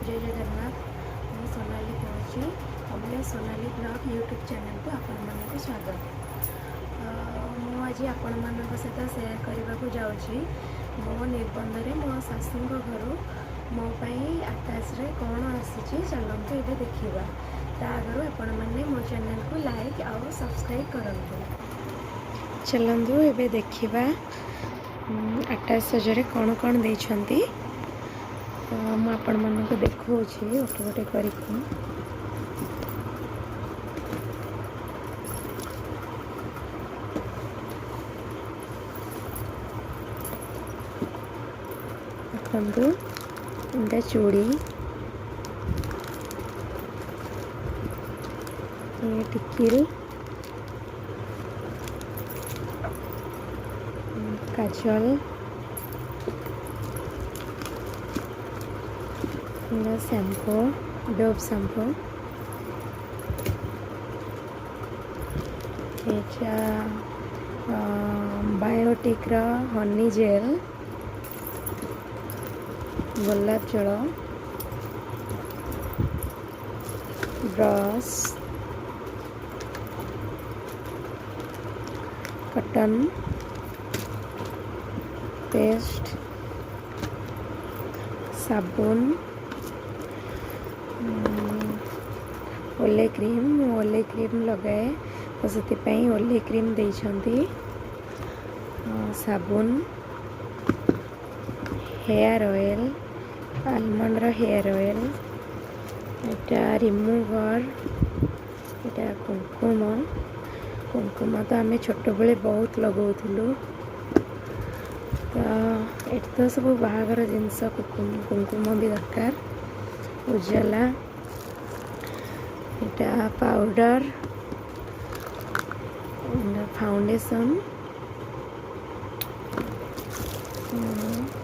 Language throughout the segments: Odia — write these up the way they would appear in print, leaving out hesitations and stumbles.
ଜୟ ଜଗନ୍ନାଥ। ମୁଁ ସୋନାଲି କହୁଛି। ଅମୂଲ୍ୟ ସୋନାଲି ବ୍ଲଗ୍ ୟୁଟ୍ୟୁବ୍ ଚ୍ୟାନେଲକୁ ଆପଣମାନଙ୍କୁ ସ୍ୱାଗତ। ମୁଁ ଆଜି ଆପଣମାନଙ୍କ ସହିତ ସେୟାର କରିବାକୁ ଯାଉଛି, ମୋ ନିର୍ବନ୍ଧରେ ମୋ ଶାଶୁଙ୍କ ଘରୁ ମୋ ପାଇଁ ଆଟାଚରେ କ'ଣ ଆସିଛି। ଚାଲନ୍ତୁ ଏବେ ଦେଖିବା। ତା ଆଗରୁ ଆପଣମାନେ ମୋ ଚ୍ୟାନେଲକୁ ଲାଇକ୍ ଆଉ ସବସ୍କ୍ରାଇବ୍ କରନ୍ତୁ। ଚାଲନ୍ତୁ ଏବେ ଦେଖିବା ଆଟାଚ୍ ସଜରେ କ'ଣ କ'ଣ ଦେଇଛନ୍ତି। ତ ମୁଁ ଆପଣମାନଙ୍କୁ ଦେଖାଉଛି ଗୋଟେ ଗୋଟେ କରିକି। ଦେଖନ୍ତୁ, ଏଇଟା ଚୁଡ଼ି, ଏ ଟିକିଲି, କାଜଲ, ଏଇଟା ଶ୍ୟାମ୍ପୁ, ଡୋଭ୍ ଶ୍ୟାମ୍ପୁ। ଏଇଟା ବାୟୋଟିକ୍ର ହନି ଜେଲ୍, ଗୋଲାପ ଜଳ, ବ୍ରସ୍, କଟନ୍ ପେଷ୍ଟ, ସାବୁନ, ଓଲେ କ୍ରିମ୍। ମୁଁ ଓଲେ କ୍ରିମ୍ ଲଗାଏ, ତ ସେଥିପାଇଁ ଓଲେ କ୍ରିମ୍ ଦେଇଛନ୍ତି। ସାବୁନ, ହେୟାର ଅଏଲ୍, ଆଲମଣ୍ଡର ହେୟାର ଅଏଲ୍, ଏଇଟା ରିମୁଭର୍, ଏଇଟା କୁଙ୍କୁମ। କୁଙ୍କୁମ ତ ଆମେ ଛୋଟବେଳେ ବହୁତ ଲଗାଉଥିଲୁ। ତ ଏଠି ତ ସବୁ ବାହାଘର ଜିନିଷ, କୁଙ୍କୁମ ବି ଦରକାର। ଉଜାଲା, ଏଇଟା ପାଉଡ଼ର, ଫାଉଣ୍ଡେସନ୍,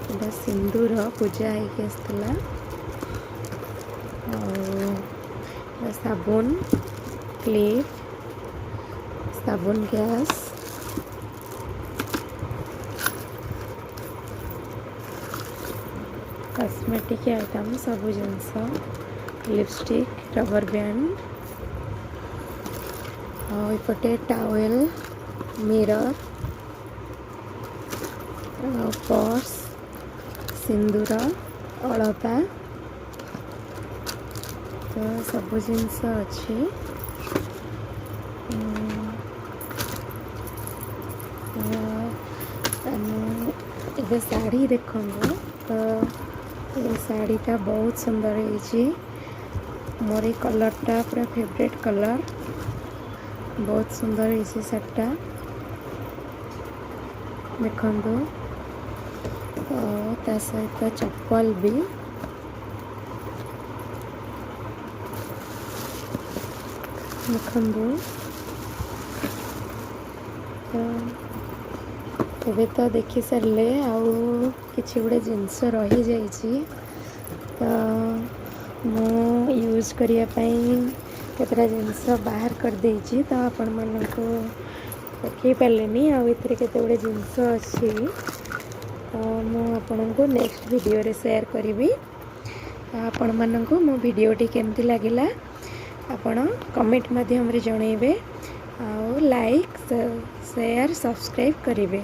ଏଇଟା ସିନ୍ଦୁର, ପୂଜା ହେଇକି ଆସିଥିଲା। ଆଉ ସାବୁନ, କ୍ଲିପ୍, ସାବୁନ, ଗ୍ୟାସ୍, କସ୍ମେଟିକ୍ ଆଇଟମ୍ ସବୁ ଜିନିଷ, ଲିପଷ୍ଟିକ୍, ରବର ବ୍ୟାଣ୍ଡ, ଆଉ ଏପଟେ ଟାୱେଲ୍, ମିରର ଆଉ ପର୍ସ, ସିନ୍ଦୁର, ଅଳତା, ତ ସବୁ ଜିନିଷ ଅଛି। ତ ଆମେ ଏବେ ଶାଢ଼ୀ ଦେଖନ୍ତୁ। ତ ଏ ଶାଢ଼ୀଟା ବହୁତ ସୁନ୍ଦର ହେଇଛି। ମୋର ଏଇ କଲର୍ଟା ପୁରା ଫେଭରେଟ୍ କଲର୍। ବହୁତ ସୁନ୍ଦର ହେଇଛି ଶାଢ଼ୀଟା, ଦେଖନ୍ତୁ। ତ ତା ସହିତ ଚପଲ ବି। ଦେଖନ୍ତୁ, ତ ଏବେ ତ ଦେଖି ସାରିଲେ, ଆଉ କିଛି ଗୁଡ଼େ ଜିନିଷ ରହିଯାଇଛି। ତ ମୁଁ ୟୁଜ୍ କରିବା ପାଇଁ କେତେଟା ଜିନିଷ ବାହାର କରିଦେଇଛି, ତ ଆପଣମାନଙ୍କୁ ଦେଖେଇ ପାରିଲିନି। ଆଉ ଏଥିରେ କେତେ ଗୁଡ଼ିଏ ଜିନିଷ ଅଛି, ତ ମୁଁ ଆପଣଙ୍କୁ ନେକ୍ସଟ ଭିଡ଼ିଓରେ ସେୟାର କରିବି। ଆପଣମାନଙ୍କୁ ମୋ ଭିଡ଼ିଓଟି କେମିତି ଲାଗିଲା, ଆପଣ କମେଣ୍ଟ ମାଧ୍ୟମରେ ଜଣାଇବେ ଆଉ ଲାଇକ୍, ସେୟାର, ସବସ୍କ୍ରାଇବ୍ କରିବେ।